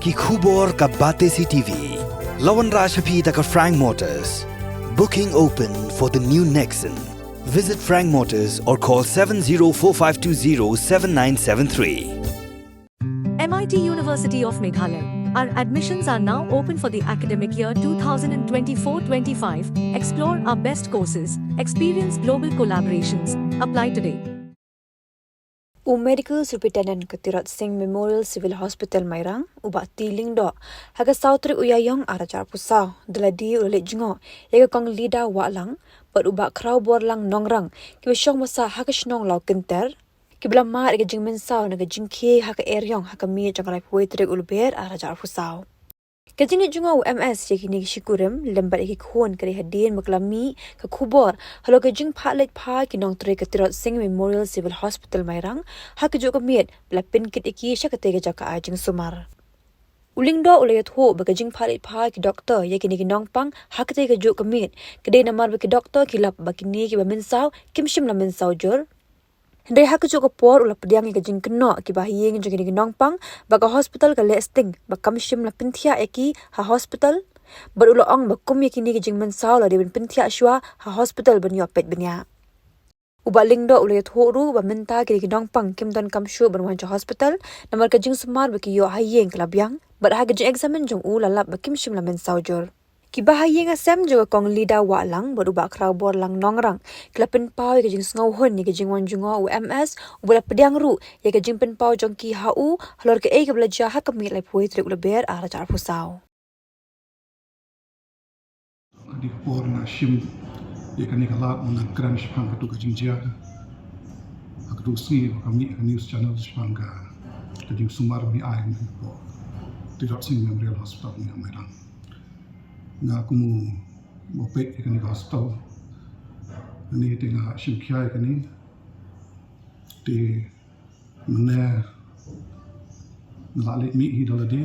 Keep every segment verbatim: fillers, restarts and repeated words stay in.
Ki khubor ka Batesi T V. La wanrah sha phi da ka Frank Motors. Booking open for the new Nexon. Visit Frank Motors or call seven zero four five two zero seven nine seven three. M I T University of Meghalaya. Our admissions are now open for the academic year two thousand twenty-four twenty-five. Explore our best courses, experience global collaborations. Apply today. U Medical Superintendent ka Tirot Sing Memorial Civil Hospital Mairang, u Bah T. Lyngdoh, ha ka saw tarik u Ïaïong ar hajar arphew saw, da lade u la leit jngoh ïa ka Kong Lida Wahlang bad u Bah Khrawborlang Nongrang, kiba shong ba sah ha ka shnong Lawkynter, kiba la mad ïa ka jingmynsaw na ka jingkhie ha ka eriong ha ka miet jong ka laiphew tarik u Lber ar hajar arphew saw. Ka jingleit jngoh u M S ïa kine ki shikurim lem bad ïa ki khun ka dei hadien ba ka la mih ka khubor halor ka jingphah leit pha ki nongtrei ka Tirot Sing Memorial Civil Hospital Mairang ha kajuh ka miet ba la pynkit ïa ki sha katei ka jaka ai jingsumar. U Lyngdoh u la ïathuh ba ka jingphah leit pha ki doktor ïa kine ki nongpang ha katei kajuh ka miet ka dei namar ba ki doktor ki lap ba kine kiba mynsaw kim shym la mynsaw jur. Hynrei ha kajuh ka por u la pdiang ïa ka jingkynnoh kiba ha ïing jong kine ki nongpang ba ka hospital ka leh sting ba kam shym la pynthiah ïa ki ha hospital. Bad u la ong ba kum ïa kine ki jingmynsaw la dei ban pynthiah shuwa ha hospital ban ïoh peit bniah. U Bah Lyngdoh u la ïathuh ruh ba mynta kine ki nongpang kim donkam shuh ban wan sha hospital namar ka jingsumar ba ki ïoh ha ïing ka la biang bad ha ka jingexamine jong u la lap ba kim shym la mynsaw jur. Kiba ha ïing ha sem jong ka Kong Lida Wahlang bad u Bah Khrawborlang Nongrang ki la pynpaw ïa ka jingsngewhun ïa ka jingwan jngoh u M S, uba la pdiang ruh ïa ka jingpynpaw jong ki ha u halor kaei kaba la jia ha ka miet laiphew tarik u Lber ar hajar arphew saw. Ka dei ka por nga shim ïa kane ka lad, nga kren shaphang katu ka jingjia ha katu ka sngi ba ka mih ha ka news channel shaphang ka, ka jingsumar ba ngi ai na ka Tirot Sing Memorial Hospital ngi ha Mairang. Nga kum u ba peit ïa kane ka hospital, kane te nga shim khia ïa kane. Te mynne nga la leit mih hi da lade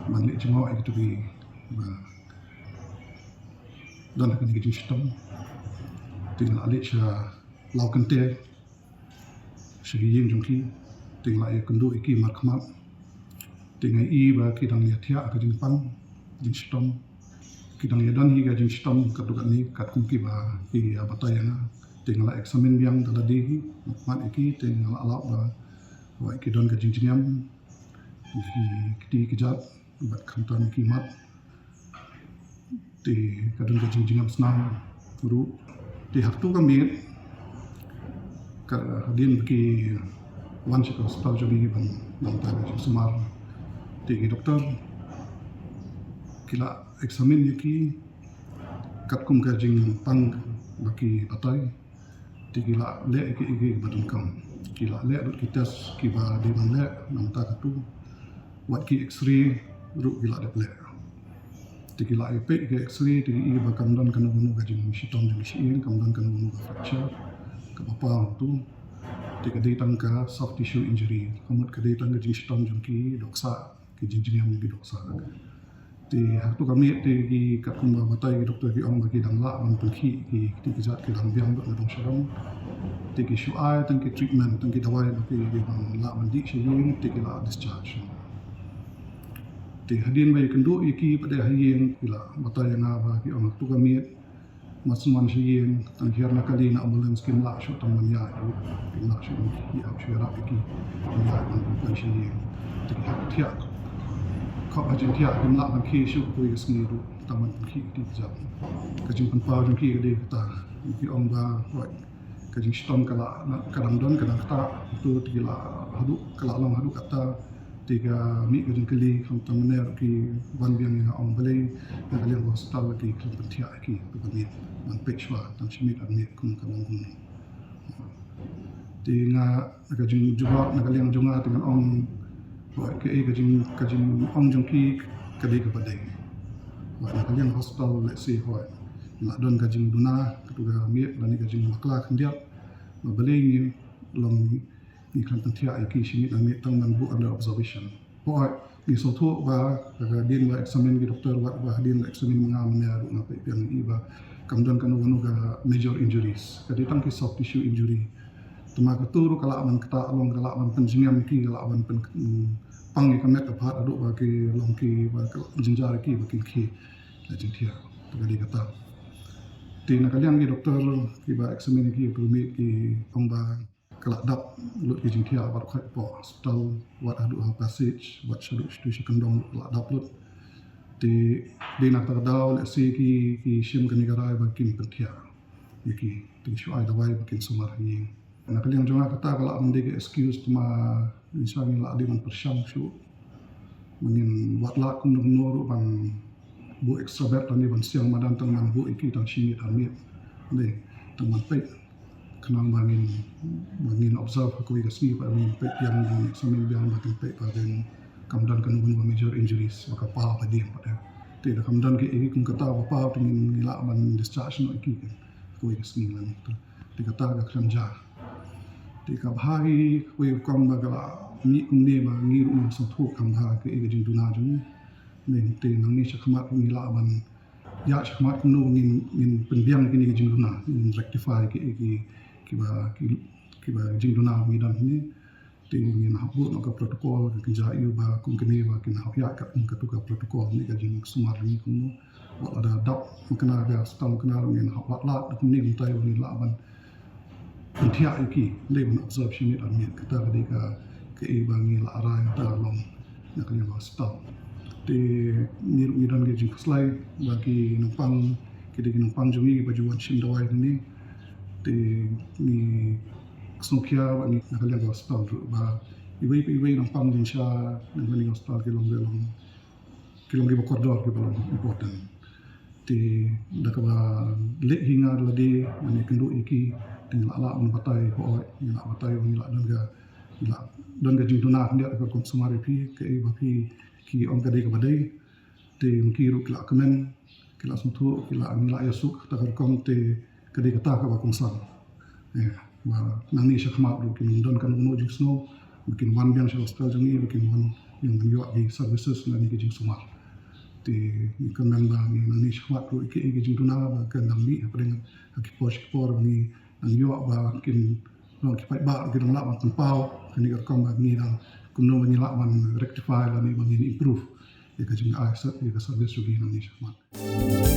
ban leit jngoh ïa kitu kiba don ha kane ka jingshitom. Te nga la leit sha Lawkynter sha ki ïing jong ki, te nga la ïakynduh ïa ki markhmat. Te nga i ba ki dang ïathiah ka jingpang jingshitom, ki dang ïadon hi ka jingshitom katto katne katkum kiba ki ïa batai ïa nga. Te nga la examine biang da lade hi, markhmat ïa ki, te nga la lap ba wai ki don ka jingjngem, ki kti ki jat bad khamtam ki mat. Te ka don ka jingjngem snam ruh. Te ha katu ka miet, ka hadien ba ki wan sha ka hospital jong ngi ban nangta ka jingsumar, te ki doktor ki la examine ïa ki katkum ka jingpang ba ki batai. Te ki la leh ïa ki, ïa ki ba donkam. Ki la leh lut ki test kiba dei ban leh nangta katu. Wat ki X-ray ruh ki la dep leh. Te ki la ïa peit ïa ki X-ray te ki i ba kam don kano kano ka jingshitom jong ki shyieng, kam don kano kano ka fracture kaba paw tu. Te ka dei tang ka soft tissue injury, ka mut ka dei tang ka jingshitom jong ki dohksah, ki jingjngem jong ki dohksah. Te ha katu ka miet te ki katkum ba batai ki doktor ki ong ba ki dang lah ban pynkhih ki kti ki jat, ki dang biang bad na dong sharum. Te ki shu ai tang ki treatment, tang ki dawai ba ki, ki dang lah ban dih sha ïing, te ki la discharge. Te hadien ba ïakynduh ïa ki pat de ha ïing, ki la batai ïa nga ba ki ong ha katu ka miet Mar shu wan sha ïing, tang hiar na kali na ambulance kim lah shuh tang ban ïaid ruh, kim lah shuh ban ïaid shuh ïarap ïa ki, ban ïaid ban pynshai sha ïing. Te ki hap thiah, khop ha jingthiah kim lah ban khie shuh kawei ka sngi ruh tang ban pynkhih ïa ki jam. Ka jingpynpaw jong ki ka dei kata, ki ong ba, hooid, ka jingshitom ka la, ka dang don, ka dang ktah, te ki la haduh, ka la long haduh katta. Te ka mih ka jingkylli khamtam mynne ruh ki wan biang ïa nga, ong balei na ka liang ka hospital ki khlem pynthiah ïa ki, te ka miet ban peit shuwa tang shi miet ar miet kum ka long kumno. Te nga na ka jingjubab na ka liang jong nga te ngan ong, hooid, kaei ka jing, ka jingong jong ki ka dei kaba dei. Hooid, na ka liang hospital lehse, hooid, la don ka jingduna katu ka miet lane ka jingbakla khyndiat. Ba balei ngi long ngi khlem pynthiah ïa ki shi miet ar miet tang ban buh under observation. Hooid, ngi sngewthuh ba hadien ba examine ki doktor, wat ba hadien ba examine ma nga mynne ruh nga peit biang, i ba kam don kano kano ka major injuries, ka dei tang ki soft tissue injury. Te ma katu ruh ka lah ban ktah long, ka lah ban pynjngem ïa ki, ka lah ban pyn, mm, pang ïa ka met ka phad haduh ba ki long ki ba ka jynjar ki ba kin khie la jingthiah. Te ka dei kata. Te na ka liang ki doktor kiba examine ki, kiba mih ki ong ba ka la dap lut ki jingthiah wat khat hapoh hospital, wat haduh ha passage, wat shaduh sha kyndong ka la dap lut. Te dei na kata ka daw lehse ki, ki shim kane ka rai ba kin pynthiah ïa ki, te shu ai dawai ba kin sumar ha ïing. Na ka liang jong nga kata ka lah ban dei ka excuse, te ma ngi shu ngi lah dei ban pyrshang shuh. Ma ngin wad lad kumno kumno ruh ban buh extra bed lane ban siang madan tang ban buh ïa ki tang shi miet ar miet. Dei tang ban peit. Khnang ba ngin, ba ngin observe ha kawei ka sngi, ba ngin peit biang, ba ngin examine biang, ba ngin peit ba dei kam don kano kano ka major injuries ba ka paw ka dieng pat. Te da kam don kaei kum kata ba paw te ngin, ngin lah ban discharge noh ïa ki ha kawei ka sngi lane. Te kata ka khlem jia. Te ka bha hi kawei rukom ba ka la mih kumne ba ngi ruh ngin sngewthuh kam bha kaei ka jingduna jong ngi. Te nangne shakhmat ruh ngi lah ban ïa shakhmat kumno ngin, ngin pynbiang kine ki jingduna, ngin rectify ki, ki, kiba, ki, kiba jingduna ngi don hangne. Te ngin hap buh noh ka protocol, ka kynja ïa ba kum kine ba kin hap ïa ka, kum katu ka protocol ne ka jingsumar ngi kumno. Wat lada dap ma kane ka stam kane ngin hap wad lad kumne kumtai ba ngin lah ban pynthiah ïa ki, dei ban observe shi miet ar miet, kata ka dei ka, kaei ba ngi la rai, kata ka long na ka liang ka hospital. Te ngi ruh ngi don ka jingkhuslai ba ki nongpang, ki dei ki nongpang jong ngi ba ju wan shim dawai hangne. Te ngi sngewkhia ba ngi na ka liang ka hospital ruh ba iwei pa iwei nongpang jingshisha na ka liang ka hospital ki long, ki long ki long kiba kordor, kiba long important. Te da kaba leh hi nga da lade, nga ïakynduh ïa ki, te ngi la lah ban batai, hooid, ngi la batai, ngi la don ka, ngi la don ka jingduna khyndiat ka rukom sumar ïa phi, kaei ba phi ki ong ka dei kaba dei. Te ma ki ruh ki la kmen, ki la sngewthuh, ki la, ngi la ïasuk kata ka rukom, te ka dei kata kaba kongsan. Ïa, ba nangne shakhmat ruh kin don kano kano jingsngew ba kin wan biang sha hospital jong ngi, ba kin wan biang ban ïoh ki services lane ki jingsumar. Te ngi kyrmen ba ngi nangne shakhmat ruh ïa ki, ïa ki jingduna ba kan dang mih hapdeng ha ki por sha ki por, ba ngi dang ïoh ba kin long ki paidbah ruh ki dang lah ban pynpaw kane ka rukom ba ngi dang kumno ba ngi lah ban rectify lane ba ngin improve ïa ka jingai, ïa ka service jong ngi nangne shakhmat.